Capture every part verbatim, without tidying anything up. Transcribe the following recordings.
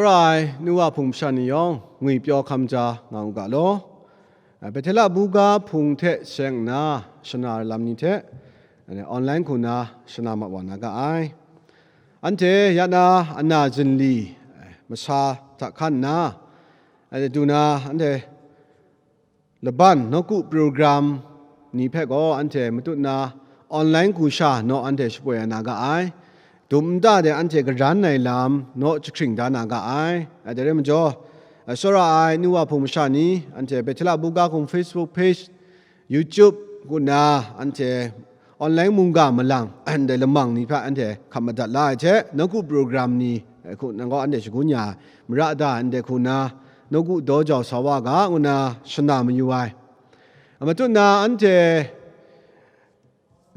Ai nu wa hpung masha ni yawng ngwi pyaw hkam ja nga u ga law. Bethela buga hpung hte seng nna shana ai lam ni hte online hku na shana mat wa na ga ai. Anhte ya na ana zinli masa hta hkan nna, du na anhte laban nawku program ni hpe gaw anhte matut na online hku sha naw anhte shapoi ai na ga ai. Dum nta de anhte garan ai lam naw jahkring da na ga ai. Dai rai majaw, tsawra ai nu wa hpung masha ni anhte Bethela buga hkum Facebook page, YouTube hku na anhte online mungga malang, ndai lamang ni hpe anhte hkap madat la ai hte, nawku program ni, eh, hku nang gaw anhte shagun ya ai, mara da ai ndai hku na, nawku daw jau sa wa ga, ngu na shana mayu ai. Matut na anhte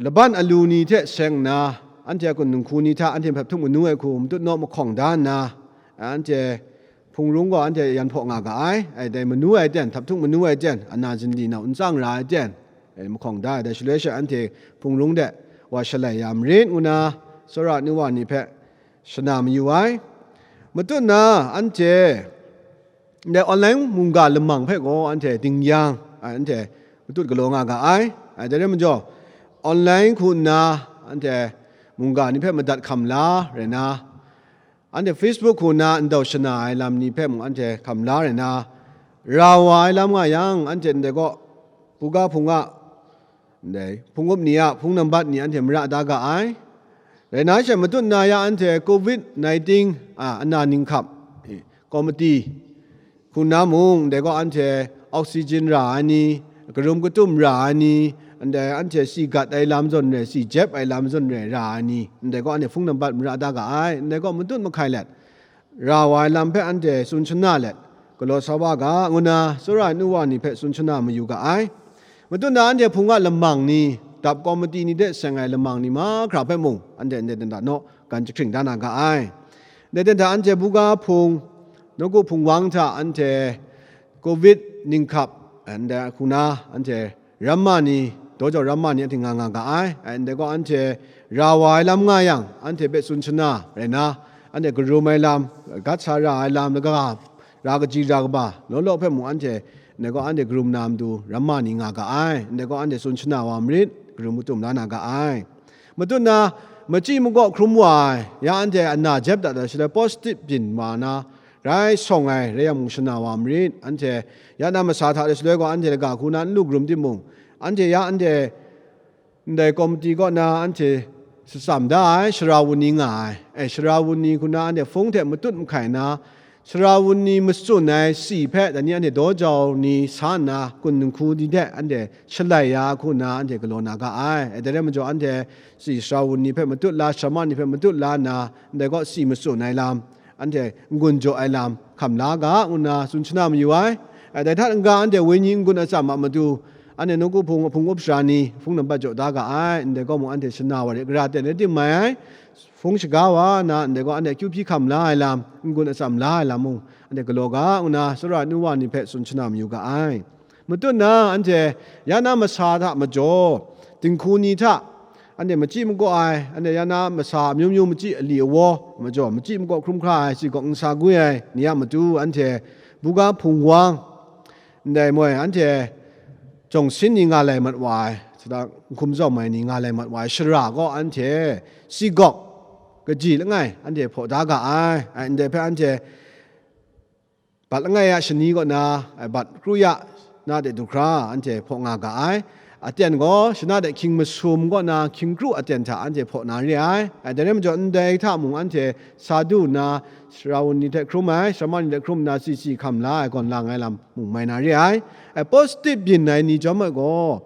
laban alu ni hte seng nna, anhte a kun dinghku ni hta anhte hpe htup manu ai hku matut naw mahkawng da nna, anhte hpung rung gaw anhte yan hpaw nga ga ai. Ai, dai manu ai ten, htup manu ai ten, ana zinli na wuntsang ra ai ten, e, mahkawng da ai. Dai shaloi she anhte hpung rung de wa shalai ya marit, ngu na tsawra nu wa ni hpe shana mayu ai. Matut na anhte ndai online mungga lamang hpe gaw anhte dingyang, a, anhte matut galaw nga ga ai. A, dai rai majaw, online hku nna anhte mungga ni hpe madat hkam la rai na, anhte Facebook hku na ndau shana ai lam ni hpe mung anhte hkam la rai na, ra wa ai lam nga yang, anhte ndai kaw, buga hpung a, ndai hpung up ni a hpung nambat ni anhte mara da ga ai. Rai na she, matut na ya anhte covid nineteen, a, ana ninghkap, e, komiti hku na mung, ndai kaw anhte oxygen ra ai ni, karum katum ra ai ni, ndai anhte si gat ai lam zawn re, si jep ai lam zawn re ra ai ni, ndai kaw anhte hpung nambat mara da ga ai, ndai kaw matut mahkai let, ra wa ai lam hpe anhte tsun shana let, galaw sa wa ga, ngu na tsawra ai nu wa ni hpe tsun shana mayu ga ai. Matut na anhte hpung a lamang ni, dap komiti ni hte seng ai lamang ni mahkra hpe mung, anhte ndai dan da naw, gan jahkring da na ga ai. Ndai dan da anhte buga hpung, nawku hpung wang hta anhte covid ninghkap, ndai hku na anhte ramma ni, daw jau ramma ni anhte nga nga ga ai. Ai, ndai gaw anhte ra wa ai lam nga yang, anhte hpe tsun shana rai na, anhte karum ai lam, gat sa ra ai lam, laga ra kaji ra kaba, law law hpe mung anhte, ndai gaw anhte karum na matu ramma ni nga ga ai. Ndai gaw anhte tsun shana wa marit, karum katum la na ga ai. Matut na, machyi makaw hkrum wa ai, ya anhte ana jep dat ai shaloi positive byin wa na, rai sawng ai, rai yang mung shana wa marit. Anhte ya na masa hta de shaloi gaw, anhte laga hku na n lu karum timung, anhte ya anhte ndai komiti kaw na anhte shatsam da ai, shara wun ni nga ai. E, shara wun ni hku na anhte hpung hte matut mahkai na, shara wun ni matsun ai si hpe, dai ni anhte daw jau ni sa nna, kun dinghku ni hte anhte shalai ya hku na anhte galaw na ga ai. E, dai rai majaw, anhte si shara wun ni hpe matut la, shara ma ni hpe matut la nna, ndai kaw si matsun ai lam, anhte n-gun jaw ai lam hkam la ga, ngu na tsun shana mayu ai. Ai, dai hta n-ga anhte wenyi n-gun atsam a matu, anhte nawku hpung, hpung up sara ni, hpung nambat jaw da ga ai, ndai gaw mung anhte shana wa re, gara ten rai tim mai ai, hpung shaga wa na, ndai gaw anhte akyu hpyi hkam la ai lam, n-gun atsam la ai lam mung, anhte galaw ga, ngu na tsawra nu wa ni hpe tsun shana mayu ga ai. Matut na anhte ya na masa hta majaw, dinghku ni hta, anhte machyi makaw ai, anhte ya na masa amyu myu machyi ali awaw majaw, machyi makaw hkrum hkra ai, si gawk nsa gwi ai ni a matu, anhte buga hpung wang, ndai moi, anhte jawng sin ni nga lai mat wa ai, sata n hkum zawm ai ni nga lai mat wa ai shara gaw, anhte si gawk kaji langai, anhte hpaw da ga ai. Ai, ndai hpe anhte bat langai a shani kaw na, ai, bat kru ya na de du hkra anhte hpaw nga ga ai. Aten gaw shana de hkying masum kaw na hkying kru aten hta anhte hpaw na re ai. Ai, dai rai majaw, ndai hta mung anhte sa du nna, shara wun ni hte hkrum ai, shara ma ni hte hkrum nna, si si hkam la ai, gawn lang ai lam mung mai na re ai. Ai, positive byin ai ni chyawm ai gaw,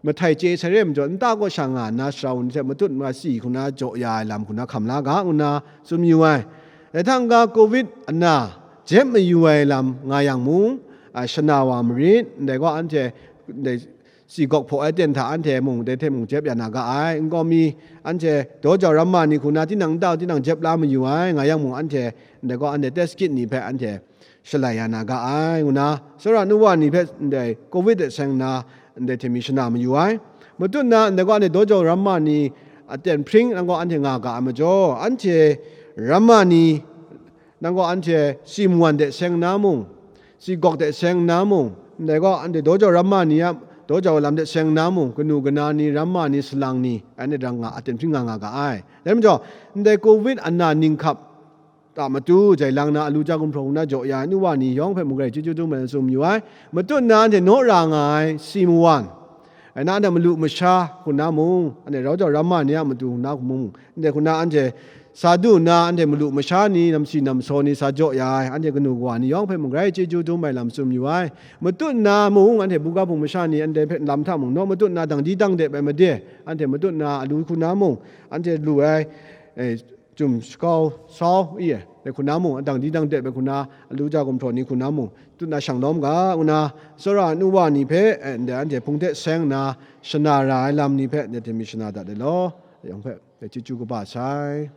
mahtai chye sai re ai majaw, nta kaw sha nga nna, shara wun ni hte matut ma si hku na jaw ya ai lam hku na hkam la ga, ngu na tsun mayu ai. Dai hta n-ga, covid ana jep mayu ai lam nga yang mung, a, shana wa marit, ndai gaw anhte, ndai si gawk hpaw ai ten hta anhte mung, dai hte mung jep ya na ga ai. N gaw mi, anhte daw jau ramma ni hku na tinang nta tinang jep la mayu ai, nga yang mung anhte, ndai gaw anhte test kit ni hpe anhte shalai ya na ga ai, ngu na, tsawra nu wa ni hpe ndai covid hte seng nna, ndai hte mi shana mayu ai. Matut na, ndai gaw anhte daw jau ramma ni aten hpring nang gaw anhte nga ga ai majaw, anhte ramma ni Nang gaw anhte si mawan de seng nna mung, si gawk de seng nna mung, ndai gaw anhte daw jau ramma ni a daw jau lam de seng nna mung, kanu kana ni, ramma ni, salang ni, anhte rang nga, aten hpring nga nga ga ai. Dai majaw, ndai covid ana ninghkap ta matu, jai lang na alu ja gumhpraw hkrum na jaw ya ai nu wa ni yawng hpe mung grai chyeju dum ai tsun mayu ai. Matut nna anhte naw ra nga ai si mawan, ai na anhte malu masha hku na mung, anhte rau jau ramma ni a matu na hku mung, anhte hku na anhte sa du nna, anhte malu masha ni, namsi namsaw ni sa jaw ya ai, anhte kanu kawa ni yawng hpe mung grai chyeju dum ai lam tsun mayu ai. Matut nna mung, anhte buga hpung masha ni anhte hpe lam hta mung, naw matut nna dang di dang dep ai made, anhte matut nna alu hku na mung, anhte lu ai, eh, Chyum shakau sau i e, dai hku na mung, adang di dang dep ai hku na, alu ja gumhpraw ni hku na mung, tut na shang lawm ga, ngu na, tsawra nu wa ni hpe, eh, ndai anhte hpung de seng nna, shana ra ai lam ni hpe, ndai hte myit shana dat ai law, ayawng hpe, dai chyeju kaba sai.